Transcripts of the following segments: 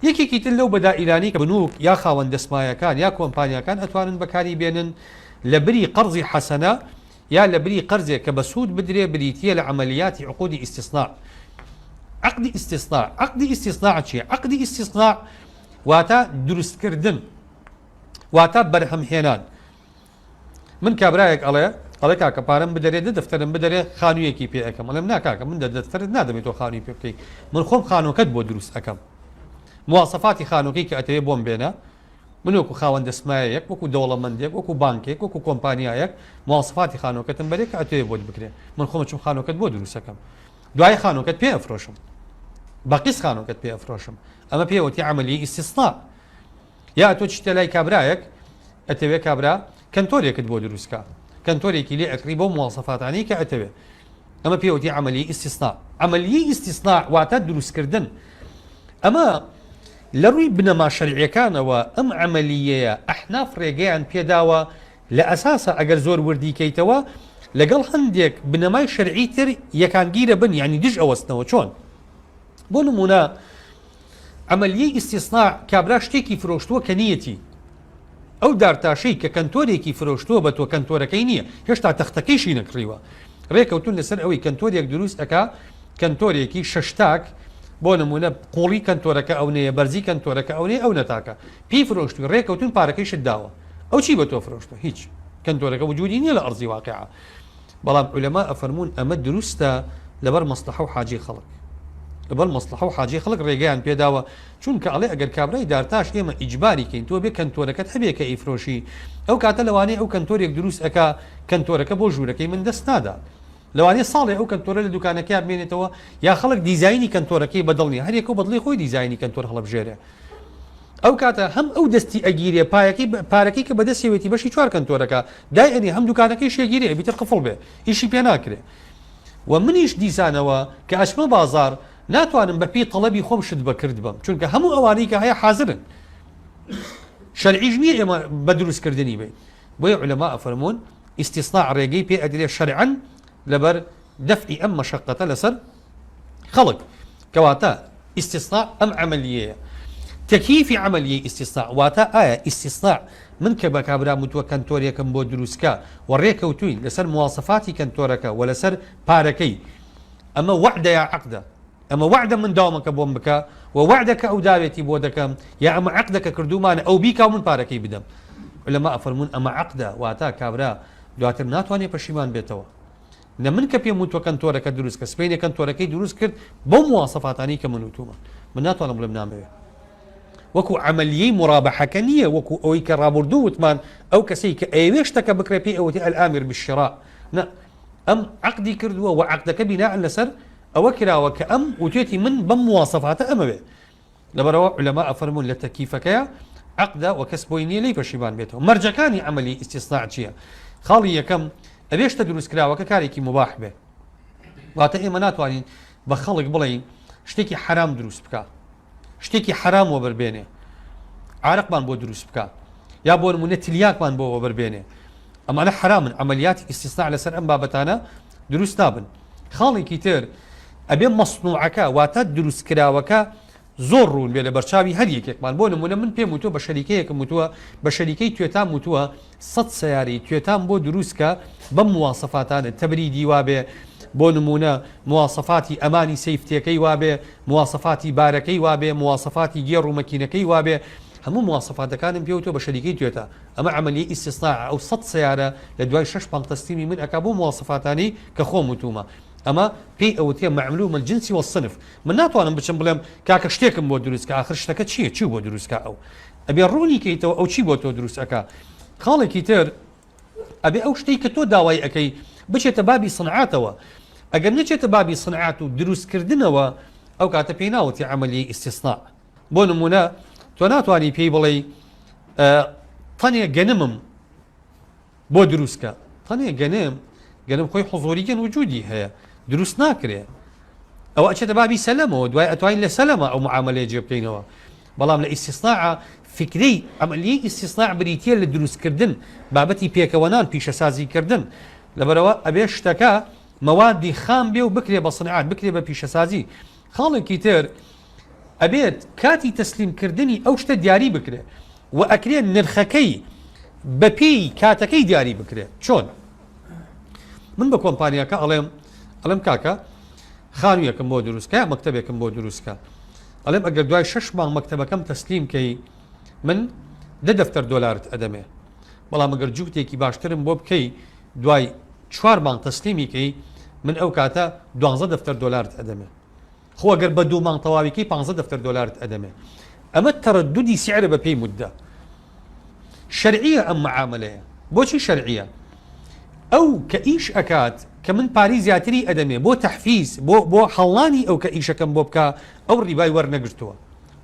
یەکێکی تر لەو بەدائیلانەی کە بنوک یا خاوەن دەسمایەکان یا کۆمپانیاکان ئەتوانن بەکاری بێنن لە بری قەرزی حەسەنە یا لە بری قەرزێک کە بە سوود بدرێ بریتییە لە عەمەلیاتی عقودی ئیستیصناع. عەقدی ئیستیصناع، عەقدی ئیستیصناع چییە؟ عەقدی ئیستیصناع واتە دروستکردن، واتە بەرهەمهێنان. من کابرایەک ئەڵێ ئەڵێ کاکە پارەم بدەرێ دە دەفتەرم بدەرێ خانوویەکی پێ ئەکەم ئەڵێم نا کاکە من دە دەفتەرت نادەمێ تۆ خانووی پێ بکەی من خۆم خانووەکەت بۆ دروست ئەکەم مواسەفاتی خانووەکەی کە ئەتەوێ بۆم بێنە من وەکو خاوەن دەسمایەیەک وەکو دەوڵەمەندێک وەکو بانکێک وەکو کۆمپانیایەک مواسەفاتی خانووەکەتم بەرێ کە ئەتەوێ بۆت بکرێ من خۆم چم خانووەکەت بۆ دروست ئەکەم دوای خانووەکەت پێ ئەفرۆشم بە قیس خانووەکەت پێ ئەفرۆشم ئەمە پێوەتی عەمەلی ئیستیسنا یا تۆ چیتە لای کابرایەک ئەتەوێ کابرا کەنتۆرێکت بۆ دروست کا کەنتۆرێکی لێ ئەکڕی بەو مواسەفاتانەی کە ئەتەوێ ئەمە پێوتی عەمەلی ئیستیسنا عەمەلی ئیستیسنا واتە دروستکردن ئەمە لە ڕووی بنەما شەرعیەکانەوە ئەم عەمەلیەیە ئەحناف ڕێگەیان پێداوە لە ئەساسە ئەگەر زۆر وردی کەیتەوە لەگەڵ هەندێک بنەمای شەرعی تر یەکانگیرە بن یعنی دژ ئەوەستنەوە چۆن بۆ نمونە عەمەلیەی ئیستیسناع کابرا شتێکی فرۆشتووە کە نیەتی. ئەو دارتاشەی کە کەنتۆرێکی فرۆشتووە بە تۆ کەنتۆرەکەی نییە، هێشتا تەختەکەیشی نەکڕیوە. رێکەوتوون لەسەر ئەوەی کەنتۆرێک دروست ئەکا، کەنتۆرێکی شەشتاک، بۆ نموونە قووڵی کەنتۆرەکە ئەونەیە، بەرزی کەنتۆرەکە ئەونەیە، ئەونە تاکە. پێی فرۆشتووی، رێکەوتوون پارەکەیشت داوە. ئەو چی بە تۆ فرۆشتووە؟ هیچ. کەنتۆرەکە وجودی نییە لە ئەرزی واقیعا. بەڵام عولەما ئەفەرموون ئەمە دروستە لەبەر مەسڵەحە و حاجەی خەڵک. لەبەر مەسڵەحە و حاجەی خەڵک ڕێگەیان پێداوە، چونکە ئەڵێ ئەگەر کابرای دارتاش ئێمە ئیجباری کەین تۆ بێ کەنتۆرەکەت هەبێ کە ئەیفرۆشی، ئەو کاتە لەوانەیە ئەو کەنتۆرێک دروست ئەکا کەنتۆرەکە بۆ ژوورەکەی من دەست نادا. لەوانەیە ساڵێ ئەو کەنتۆرە لە دوکانەکەیا بمێنێتەوە یا خەڵک دیزاینی کەنتۆرەکەی بەدڵ نیە، هەر یەکەو بەدڵی خۆی دیزاینی کەنتۆر هەڵەبژێرێ. ئەو کاتە هەم ئەو دەستی ئەگیرێ پایەکەی پارەکەی کە بەدەستیەوێتی بەشی چوار کەنتۆرەکە دای ئەنێ هەم دوکانەکەیشی ئەگیرێ ئەبیتر قفڵ بێ ئیشی پێ ناکرێ و منیش دیسانەوە کە ئەچمە بازاڕ ناتوانم بە پێی تەڵەبی خۆم شت بەکرد بەم چونکە هەموو ئەوانەی کە هەیە حازرن شەرعیش نییە ئێمە بە دروستکردنی بین بۆیە عولەما ئەفەرموون ئیستیسناع ڕێگەی پێ ئەدرێ شەرعەن لەبەر دەفعی ئەم مەشەقەتە لەسەر خەڵک کەواتە ئیستیسناع ئەم عەمەلیەیە تەکیفی عەمەلیەی ئیستیسناع واتە ئایا ئیستیسناع من کە بە کابرام وتووە کەنتۆرێکم بۆ دروستکە و ڕێکەوتوین لەسەر مواسەفاتی کەنتۆرەکە و لەسەر پارەکەی ئەمە وەعدە یا عەقدە ئەمە وەعدە من داومەکە بۆم بکە و وەعدە کە ئەو داوێتی بۆ دەکەم یا ئەمە عەقدە کە کردوومانە ئەو بیکا و من پارەکەی بدەم علەما ئەفەرموون ئەمە عەقدە واتە کابرا دواتر ناتوانێت پەشیمان بێتەوە نە من کە پێم وتوە کەنتۆرەکە دروست کە سبەینێ کەنتۆرەکەی دروست کرد بەو مواسەفاتانەی کە من وتومە من ناتوانم بڵێم نامەوێ وەکو عەمەلیەی مورابەحەکە نییە وەکو ئەوەی کە ڕابوردوو وتمان ئەو کەسەی کە ئەیەوێ شتەکە بکرێ پێی ئەوتی الامر بالشراء نە ئەم عەقدی کردووە و عەقدەکە بیناء لەسەر ئەوە کراوە کە ئەم وتێتی من بەم مواسەفاتە ئەمەوێ لەبەرئەوە عولەما ئەفەرموون لە تەکیفەکەیا عەقدە وە کەس بۆی نیە لێی پەشیمان بێتەوە. مەرجەکانی عەمەلی ئیستیسناع چیە؟ خاڵی یەکەم، ئەبێ شتە دروستکراوەکە کارێکی موباح بێ. واتە ئێمە ناتوانین بە خەڵک بڵێین شتێکی حەرام دروست بکا، شتێکی حەرام وەبەر بێنێ، عارەقمان بۆ دروست بکا، یا بۆ نمونە تلیاکمان بۆ وەبەر بێنێ. ئەمانە حەرامن، عەمەلیاتی ئیستیسناع لەسەر ئەم بابەتانە دروست نابن. خاڵێکی تر ئەبێ مەسنوعەکە واتە دروستکراوەکە زۆر ڕوون بێ لە بەرچاوی هەر یەکێکمان بۆ نمونە من پێم وتووە بە شەریکەیەکم وتووە بە شەریکەی توێتام وتووە سەد سەیارەی توێتام بۆ دروستکە بەم مواسەفاتانە تەبریدی وابێ بۆ نمونە مواسەفاتی ئەمانی سەیفتیەکەی وابێ مواسەفاتی بارەکەی وابێ مواسەفاتی گێڕ و مەکینەکەی وابێ هەموو مواسەفاتەکانم پێ وتووە بە شەریکەی توێتا ئەمە عەمەلیەی ئیستیسناعە ئەو سەد سەیارە لە دوای شەش مانگ تەسلیمی من ئەکا بەو مواسەفاتانەی کە خۆم وتومە ئەمە پێی ئەوترێ معلوم الجنس والصنف من ناتوانم بچم بڵێم کاکە شتێکم بۆ دروست کە ئاخر شتەکە چییە چی بۆ دروست کا ئەو ئەبێ ڕوونی کەیتەوە ئەو چی بۆ تۆ دروست ئەکا خاڵێکی تر ئەبێ ئەو شتەی کە تۆ داوای ئەەکەی بچێتە بابی سنعاتەوە ئەگەر نەچێتە بابی سنعات و دروستکردنەوە ئەو کاتە پێی ناوتی عملی ئیستیسناع بۆ نمونە تۆ ناتوانی پێی بڵێی تەنێ گەنمم بۆ دروست کە تەنێ گەنم گەنم خۆی حزۆریگەن وجودی هەیە دروست ناکرێ ئەوە ئەچێتە بابی سەلەمەوە دوای ئەتوانین لە سەلەمە ئەو معاملەیە جێ بکەینەوە بەڵام لە ئیستیسناع فکرەی عملیەی ئیستیسناع بریتە لە دروستکردن بابەتی پێکەوەنان پیشەسازیکردن لەبەرەوە ئەبێ شتەکە مەوادی خام بێ و بکرێ بە سنعات بکرێ بە پیشەسازی خاڵێکی تر. ئەبێت کاتی تەسلیم کردنی ئەو شتە دیاری بکرێ و ئەکرێ نرخەکەی بە پێی کاتەکەی دیاری بکرێ. چۆن؟ من بە کۆمپانیاکە ئەڵێم ئەڵێم کاکە خانوویەکم بۆ دروست کە یا مەکتەبێکم بۆ دروست کە ئەڵێم ئەگەر دوای شەش مانگ مەکتەبەکەم تەسلیم کەی من دە دەفتەر دۆلارت ئەدەمێ بەڵام ئەگەر جووتێکی باشترم بۆ بکەی دوای چوار مانگ تەسلیمی کەی من ئەو کاتە دوانزە دەفتەر دۆلارت ئەدەمێ. خۆ ئەگەر بە دوو مانگ تەواوی کەی پانزە دەفتەر دۆلارت ئەدەمێ. ئەمە تەرەدودی سعرە بە پێی مودە. شەرعیە ئەم معامەلەیە. بۆچی شەرعیە؟ ئەو کە ئیش ئەکات کە من پارەی زیاتری ئەدەمێ بۆ تەحفیز بۆ بۆ هەڵنانی ئەو کە ئیشەکەم بۆ بکا ئەو ڕیبای وەرنەگرتووە.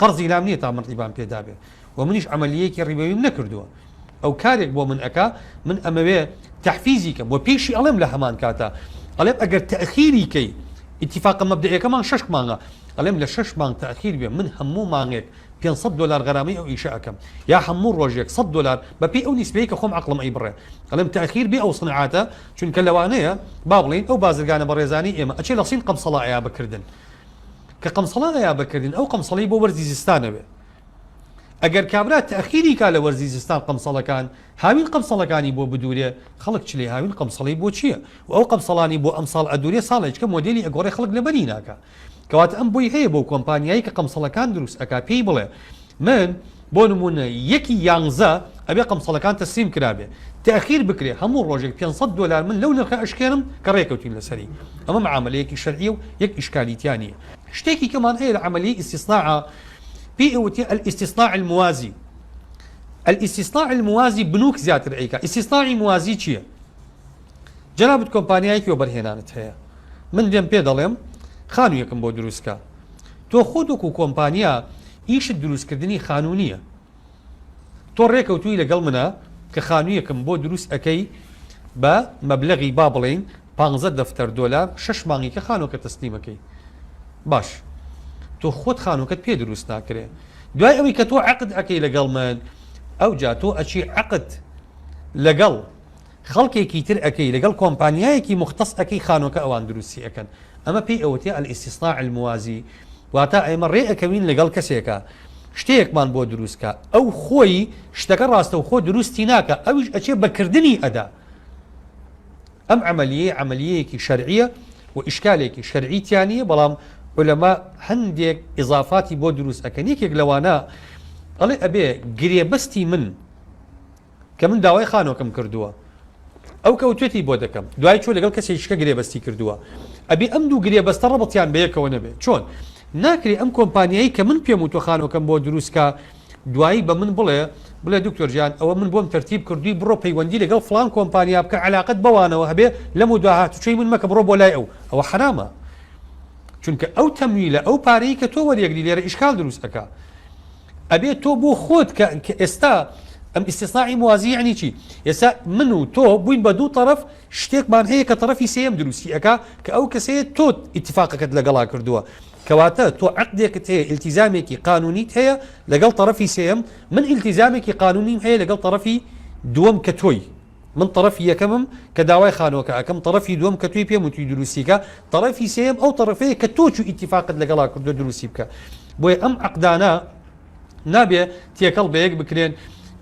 قەرزی لام نیە تا من ڕیبام پێ دابێ و منیش عەمەلیەیەکی ڕیبەویم نەکردووە. ئەو کارێک بۆ من ئەکا من ئەمەوێ تەحفیزی کەم وە پێشی ئەڵێم لە هەمان کاتا ئەڵێم ئەگەر تەئخیری کەی ئیتیفاقە مەبدەئیەکەمان شەش مانگە ئەڵێم لە شەش مانگ تەئخیر بێ من هەموو مانگێک 500 دۆلار غەرامەی ئەو ئیشە ئەکەم یا هەموو ڕۆژێک 100 دۆلار بەپێی ئەو نیسبەیە کە خۆم عەقڵم ئەیبڕێ ئەڵێم تەئخیر بێ ئەو سنعاتە چونکە لەوانەیە با بڵێین ئەو بازرگانە بەڕێزانەی ئێمە ئەچێ لە سین قەمسەڵە ئەیا بکردن کە قەمسەڵە ئەیا بکردن ئەو قەمسەڵەی بۆ وەرزی زستانەوێ ئەگەر کابرا تەئخیری کا لە وەرزی زستان قەمسەڵەکان هاوین قەمسەڵەکانی بۆ بدورێ خەڵک چلەی هاوین قەمسەڵەی بۆ چیە و ئەو قەمسەڵانی بۆ ئەمساڵ ئەدورێ ساڵێچکە مۆدێلی ئەگۆڕێ خەڵک لەبەری ناکا کەواتە ئەم بۆی هەیە بەو کۆمپانیای کە قەمسەڵەکان دروست ئەکا پێی بڵێ من بۆ نمونە یەکی یانزە ئەبێ قەمسەڵەکان تەسلیم کرابێ تەئخیر بکرێ هەموو ڕۆژێک 500 دۆلار من لەو نرخە ئەشکێنم کە ڕێکەوتین لەسەری ئەمە معامەلەیەکی شەرعیە و یەک ئیشکالی تیا نیە. شتێکی کەمان هەیە لە عەمەلیەی ئیستیسناعا پێی ئەوتێ الاستصناع الموازی الاستصناع الموازی بنوک زیاتر ئەیکا ئیستیسناعی موازی چییە؟ جەنابت کۆمپانیایەکی وەبەرهێنانت هەیە من دێم پێ دەڵێم خانوویەکم بۆ دروستکە تۆ خۆت وەکو کۆمپانیا ئیشت دروستکردنی خانوو نییە تۆ ڕێکەوتووی لەگەڵ منا کە خانوویەکم بۆ دروست ئەکەی بە مەبلەغی با بڵێین پانزە دەفتەر دۆلار شەش مانگی کە خانووەکە تەسلیمەکەی باش تۆ خۆت خانووەکەت پێ دروست ناکرێ دوای ئەوەی کە تۆ عەقد ئەکەی لەگەڵ من ئەوجا تۆ ئەچی عەقد لەگەڵ خەڵکێکی تر ئەکەی لەگەڵ کۆمپانیایەکی موختەس ئەکەی خانوەکە ئەوان دروستی ئەکەن ئەمە پێی ئەوتێ الاستصناع الموازی واتە ئێمە ڕێ ئەکەوین لەگەڵ کەسێکا شتێکمان بۆ دروست کا ئەو خۆی شتەکە ڕاستەوخۆ دروستی ناکا ئەویش ئەچێ بە کردنی ئەدا ئەم عەمەلیەی عەمەلیەیەکی شەرعیە و ئیشکالێکی شەرعی تیا نییە بەڵام عولەما هەندێک ئیزافاتی بۆ دروست ئەکەن یەکێک لەوانە ئەڵێ ئەبێ گرێبەستی من کە من داوای خانۆکەم کردووە ئەو کەوتوێتی بۆ دەکەم دوای چۆ لەگەڵ کەسێکیشکە گرێبەستی کردووە ئەبێ ئەم دوو گرێبەستە ڕەبتیان بەیەکەوە نەبێ چۆن ناکرێ ئەم کۆمپانیایی کە من پێم وتوە خانۆکەم بۆ دروستکە دوایی بە من بڵێ بڵێ دکتۆر گیان ئەوە من بۆم تەرتیب کردووی بڕۆ پەیوەندی لەگەڵ فڵان کۆمپانیا بکە عەلاقەت بەوانەوە هەبێ لەم و دوا هاتوچۆی من مەکە بڕۆ بۆ لای ئەو ئەوە حەرامە چونکە ئەو تەمویلە ئەو پارەی کە تۆ وەریەگری لێرە ئیشکال دروست ئەکا ئەبێ تۆ بۆ خۆت کە کە ئێستا ئەم ئیستیسناعی موازی یعنی چی ئێستا من و تۆ بووین بە دوو تەرەف شتێکمان هەیە کە تەرەفی سێیەم دروستی ئەکا کە ئەو کەسەیە تۆ ئیتفاقەکەت لەگەڵا کردووە کەواتە تۆ عەقدێکت هەیە ئیلتیزامێکی قانونیت هەیە لەگەڵ تەرەفی سێیەم من ئیلتیزامێکی قانونیم هەیە لەگەڵ تەرەفی دووەم کە تۆی من تەرەفی یەکەمم کە داوای خانووەکە ئەکەم تەرەفی دووەم کە تۆی پێم وتوی دروستی کە تەرەفی سێیەم ئەو تەرەفەیە کە تۆ چوو ئیتیفاقت لەگەڵا کردووە دروستی بکە بۆیە ئەم عەقدانە نابێ تێکەڵ بەیەک بکرێن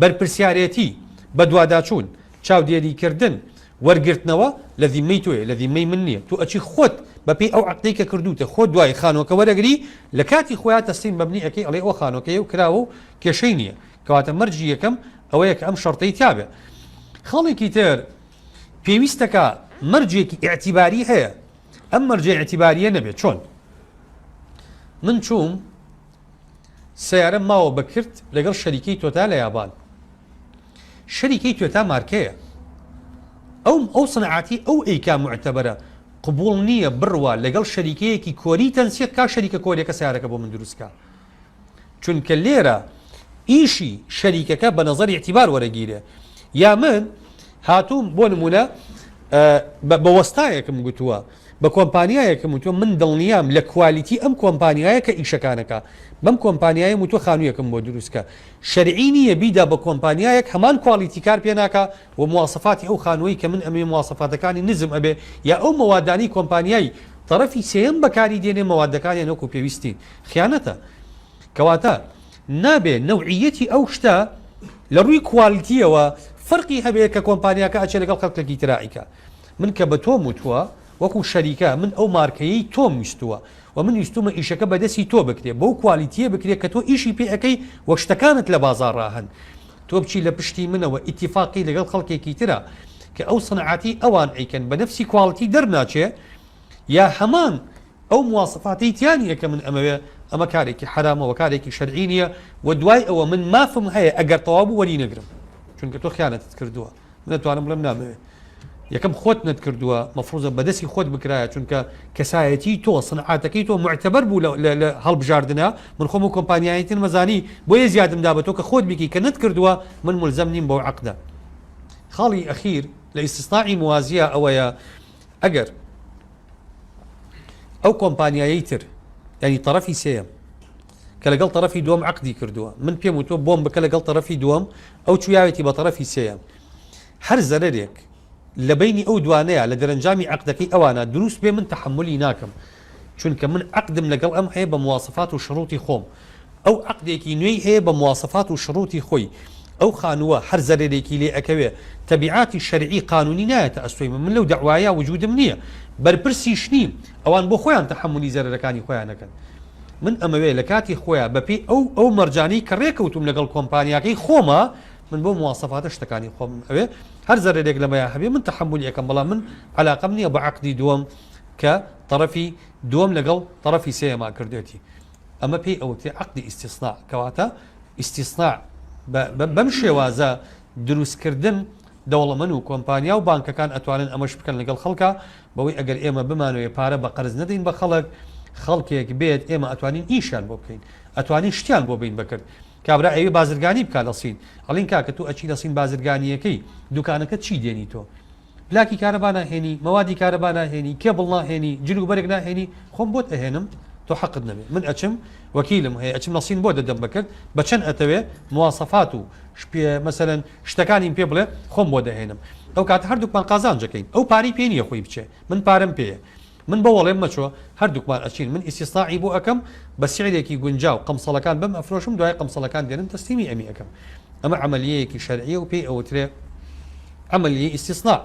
بەرپرسیارێتی بەدواداچوون چاودێریکردن وەرگرتنەوە لە زیممەی تۆیە لە زیممەی من نییە تۆ ئەچی خۆت بەپێی ئەو عەقدەی کە کردووتە خۆت دوای خانووەکە وەرەگری لە کاتی خۆیا تەسلیم بە منی ئەکەی ئەڵێی ئەوە خانووەکەیە و کراوە و کێشەی نییە کەواتە مەرجی یەکەم ئەوەیە کە ئەم شەرتەی تیابێ خاڵێکی تر پێویستەکە مەرجێکی ئیعتیباری هەیە ئەم مەرجە ئیعتیباریە نەبێت چۆن من چووم سەیارەم ماوە بە کرد لەگەڵ شەریکەی تۆتا لە یابان شەریکەی تۆتا مارکەیە ئەو ئەو سنعاتی ئەو ئەیکا معتەبەرە قبوڵ نییە بڕوا لەگەڵ شەریکەیەکی کۆری تەنسیق کا شەریکە کۆریەکە سیارەکە بۆ من دروستکە چونکە لێرە ئیشی شەریکەکە بە نەزەری ئیعتیبار وەرەگیرێ یا من هاتووم بۆ نمونە بە وەستایەکم گوتووە بە کۆمپانیایەکم وتووە من دڵنیام لە quality ئەم کۆمپانیایە کە ئیشەکانەکا بەم کۆمپانیایەم وتووە خانوویەکم بۆ دروست کە شەرعی نییە بیدا بە کۆمپانیایەک هەمان quality کار پێ ناکا و مواسەفاتی ئەو خانووەی کە من ئەمەوێ مواسەفاتەکانی نزم ئەبێ یا ئەو مەوادانەی کۆمپانیای تەرەفی سێیەم بەکاری دێنێ مەوادەکانیان وەکو پێویست نین خیانەتە. کەواتە نابێ نەوعیەتی ئەو شتە لە ڕووی quality یەوە فەرقی هەبێ کە کۆمپانیاکە ئەچێ لەگەڵ خەڵکێکی ترا ئەیکا. من کە بە تۆم وتووە وەکو شەریکە من ئەو مارکەیەی تۆم ویستووە و من ویستوومە ئیشەکە بە دەستی تۆ بکرێ بەو quality یە بکرێ کە تۆ ئیشی پێ ئەکەی و شتەکانت لە بازاڕا هەن تۆ بچی لە پشتی منەوە ئیتیفاقی لەگەڵ خەڵکێکی ترا کە ئەو سنعاتی ئەوان ئەیکەن بە نەفسی quality دەرناچێ یا هەمان ئەو مواسەفاتەی تیا نیە کە من ئەمەوێ ئەمە کارێکی حەرامە وە کارێکی شەرعی نیە وە دوای ئەوە من مافم هەیە ئەگەر تەواو بوو وەری نەگرم چونکە تۆ خیانەتت کردووە من ئەتوانم بڵێم نامەوێ یەکەم خۆت نەتکردووە مەفروزە بەدەستی خۆت بکرایە چونکە کەسایەتی تۆ سنعاتەکەی تۆ معتبر بوو لە هەڵبژاردنە من خۆم و کۆمپانیایی تر مەزانی بۆیە زیادم دا بە تۆ کە خۆت بیکی کە نەتکردووە من ملزەم نیم بەو عەقدە خاڵی ئەخیر لە ئیستیسناعی موازیە ئەوەیە ئەگەر ئەو کۆمپانیایەی تر یعنی تەرەفی سێیەم کە لەگەڵ تەرەفی دووەم عەقدی کردووە من پێم وتووە بۆم بکە لەگەڵ تەرەفی دووەم ئەو چویاوێتی بە تەرەفی سێیەم هەر زەرەرێک لە بینی ئەو دوانەیە لە دەرەنجامی عەقدەکەی ئەوانە دروست بێ من تەحملی ناکەم چونکە من عەقدم لەگەڵ ئەم هەیە بە مواسەفات و شروتی خۆم ئەو عەقدێکی نوێی هەیە بە مواسەفات و شروتی خۆی، ئەو خانووە هەر زەرەرێکی لێ ئەکەوێ تەبیعاتی شەرعی قانونی نایەتە ئەستۆی من، من لەو دەعوایە وجودم نییە، بەرپرسیش نیم، ئەوان بۆ خۆیان تەحەمولی زەرەرەکانی خۆیان ئەکەن. من ئەمەوێ لە کاتی خۆیا بە پێی ئەو ئەو مەرجانەی کە ڕێکەوتووم لەگەڵ کۆمپانیاکەی خۆما، من بەو مواسەفاتە شتەکانی خۆمم ئەوێ، هەر زەرەرێک لەمەیا هەبێ من تەحەمولی ئەکەم، بەڵام من عەلاقەم نییە بە عەقدی دووەم کە تەڕەفی دووەم لەگەڵ تەڕەفی سێیەما کردوێتی. ئەمە پێی ئەوترێ عەقدی ئیستیسناع، کەواتە ئیستیسناع بەم شێوازە دروستکردن دەوڵەمەن و کۆمپانیا و بانکەکان ئەتوانن ئەمەش بکەن لەگەڵ خەڵکا بەوەی ئەگەر ئێمە بمانەوێ پارە بە قەرز نەدەین بە خەڵک خەڵکێک بێت ئێمە ئەتوانین ئیشیان بۆ بکەین ئەتوانین شتیان بۆ بین بەکرد کابرا ئەوێ بازرگانی بکا لە سین ئەڵین کاکە تۆ ئەچی لە سین بازرگانیەکەی دوکانەکە چی دێنی تۆ پلاکی کارەبا ناهێنی، مەوادی کارەبا ناهێنی، کێبڵ ناهێنی، جل و بەرگ ناهێنی، خۆم بۆت ئەهێنم، تۆ حەقت نەبێ. من ئەچم وەکیلم هەیە، ئەچم لە سین بۆت دەدەم بە کرد، بە چەند ئەتەوێ، مواسەفات و مەسەلەن شتەکانیم پێ بڵێ، خۆم بۆ دەهێنم. ئەو کاتە هەردووکمان قازانج ئەکەین. ئەو پارەی پێ نییە خۆی بچێ، من پارەم پێیە. من بەوەڵێم مەچۆ، هەردووکمان ئەچین، من ئیستیسناعی بۆ ئەکەم بە سعرێکی گونجاو، قەمسەڵەکان بەم ئەفرۆشم، دوای قەمسەڵەکان دێنم تەسلیمی ئەمی ئەکەم. ئەمە عەمەلیەیەکی شەرعیە و پێی ئەوترێ عەمەلیەی ئیستیسناع.